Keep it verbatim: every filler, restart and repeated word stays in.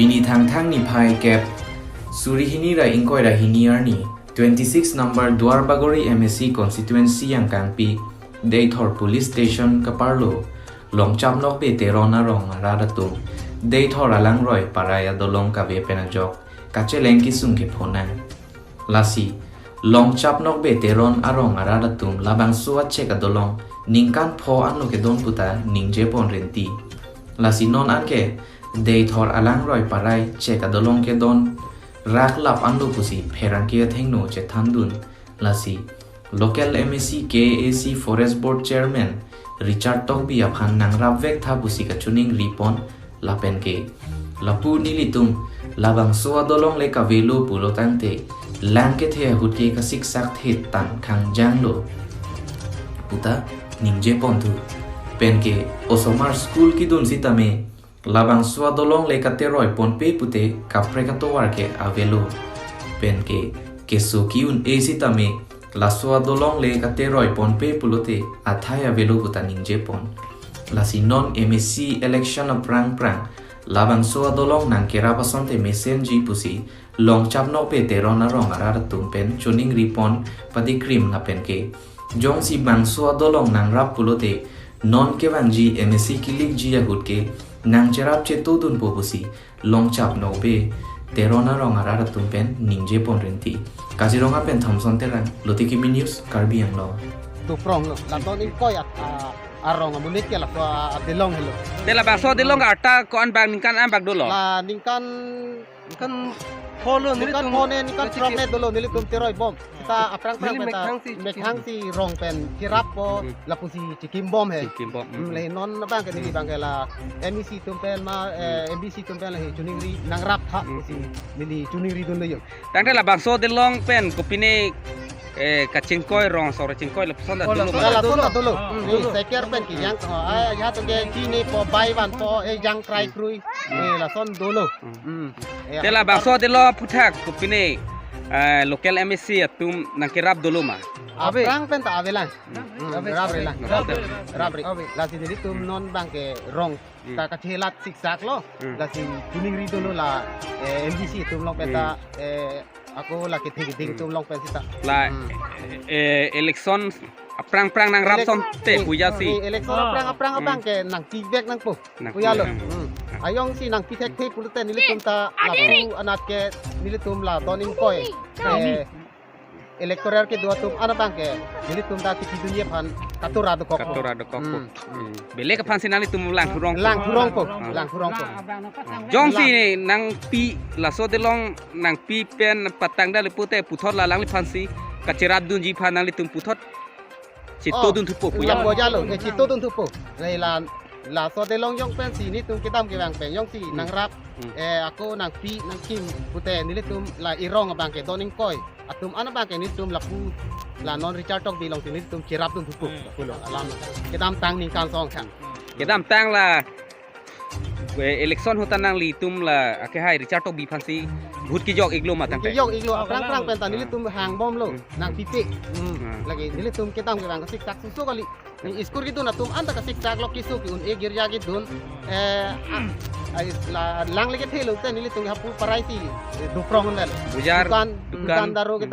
Nithang thang niphai kep suri hini ra ingkoi ra hini arni twenty-six number Duarbagori M A C constituency angkangpi Deithor Police Station kaparlo Longchap Nokbe Teron arong arat atum Deithor alangroi parai adolong kave pen ajok kacheleng kesung kepho nang. Lasi Longchap Nokbe Teron arong arat atum labangso achek adolong ningkan pho anlo kedon puta ningje pon renti. Lasi non anke Deithor alangroi parai chek adolong kedon rak lap anlo pusi pherangke athengno chethandun. Lasi local M A C K A C Forest Board Chairman Richard Tokbi aphan nangrap vek tha pusi kachiningri pon lapen ke lapu nelitum labangso adolong le kavelo pulo tangte lang kethe ahut ke kasiksak thet tang khangjanglo puta ningje pon thu. Pen ke osomar school kedun sitame labangso adolong le kateroi ponpe pute kaprek atovar ke avelo. Pen ke keso ki-un-e sitame laso adolong le kateroi ponpe pulote athai avelo puta ningje pon. Lasi non M A C election aphrang phrang labangso adolong nangkerap asonte mesenji pusi Longchap Nokbe Teron arong arat atum pen chiningri pon padikrim lapen ke jongsi bangso adolong nangrap pulote non kevangji M A C kilikji ahut ke nangcherap chetodunpo pusi Longchap Nokbe Teron arong arat atum pen ningje pon renti. Kaziranga pen Thompson Terang, Lote Kimi News, Karbi Anglong. Duprong lo, laton ingkoi at, a, arong amonit ke laso, a, adolong helo. Te labangso adolong arta ko-an bak ningkan an bak dolo? La ningkan, ningkan pho lo, ningkan nelitum pho ne, ningkan kachiki- phrok ne dolo, nelitum teroi bom. Seta aphrang phrang neli pen ta mekhang si, mekhang si rong pen kerappo, hmm, lapusi chikim bom he. Chikim bom, hmm, hmm, hmm. Le non abang ke neli bang ke la M A C atum pen ma, eh, hmm, M B C atum pen la he chiningri nangrap tha, hmm, pusi neli chiningri dunlo yo. Tangte labangso adolong pen kopine, eh, kachingkoi rong asor chingkoi lapuson ta, oh, dolo lapuson ma? La lapuson ta dolo. Ah, hmm, dolo. Ni seker pen kejang, oh, ah, ya to ke chini po bai van po, eh, jang krai krui. Hmm. Eh, lason dolo. Hmm. Hmm. Eh, te labangso adolong aphuthak kopine, eh, local M A C atum nangkerap dolo ma? Ave. Aphrang pen ta avelang. Hmm, ave, rap ave, relang. Rap ave. Rap re. Ave. Lasi nelitum, hmm, non bang ke rong, hmm, ka kachelat siksak lo. Hmm. Lasi chiningri dolo la, eh, M B C atum along pen ta, hmm, eh, ako la kethek ding, hmm, atum along pen seta. La, hmm, eh, election aphrang phrang nangrap, elek-, asonte, eh, puja si. Eh, election, ah, aphrang, aphrang, hmm, abang ke nangpivek nangpo. Nang puya lo. Hmm. Hmm. Ajongsi nangpithek the pulote nelitum ta lapu anat ke nelitum la don ingkoi, eh, electoral kedo atum an abang ke nelitum ta kithidunji aphan katura dokok. Katura dokok. Hmm. Hmm. Belek aphan si nanglitum lang thurong. Lang thurongpo, ah, lang thurongpo. Jongsi nangpi laso adolong nangpi pen patang dali pute puthot la alangliphan si kacherap dunji aphan nanglitum puthot chetodun thupo, oh, puya. Puya lo, eh, chetodun thupo. Lai la, laso adolong jong pen si nelitum kedam kevang pen jongsi, hmm, nangrap, hmm, eh, ako nangpi nangkim pute nelitum la erong abang ke don ingkoi atum an abang ke nelitum lapu la non Richard Tokbi along si nelitum cherap dun thupo. Hmm. Pulo alam kedamtang ningkan song kha. Kedamtang la, eh, election ahut ta nanglitum la akehai Richard Tokbi aphan si vote kejok iklo ma tangte? Kejok iklo, aphrang phrang pen ta nelitum hang bom lo, hmm, nangpipe. Hmm. Hmm. Lake nelitum kedam kevang kasiksak susu kali. Ni school kedun atum an ta kasiksak lo, keso ke-un-e, girja kedun. Eh, ah, ai, la, lang leke thelo te nelitum hapu parai si, eh, duprong dan. Bujar, dukan, dukan, dukan daro kita.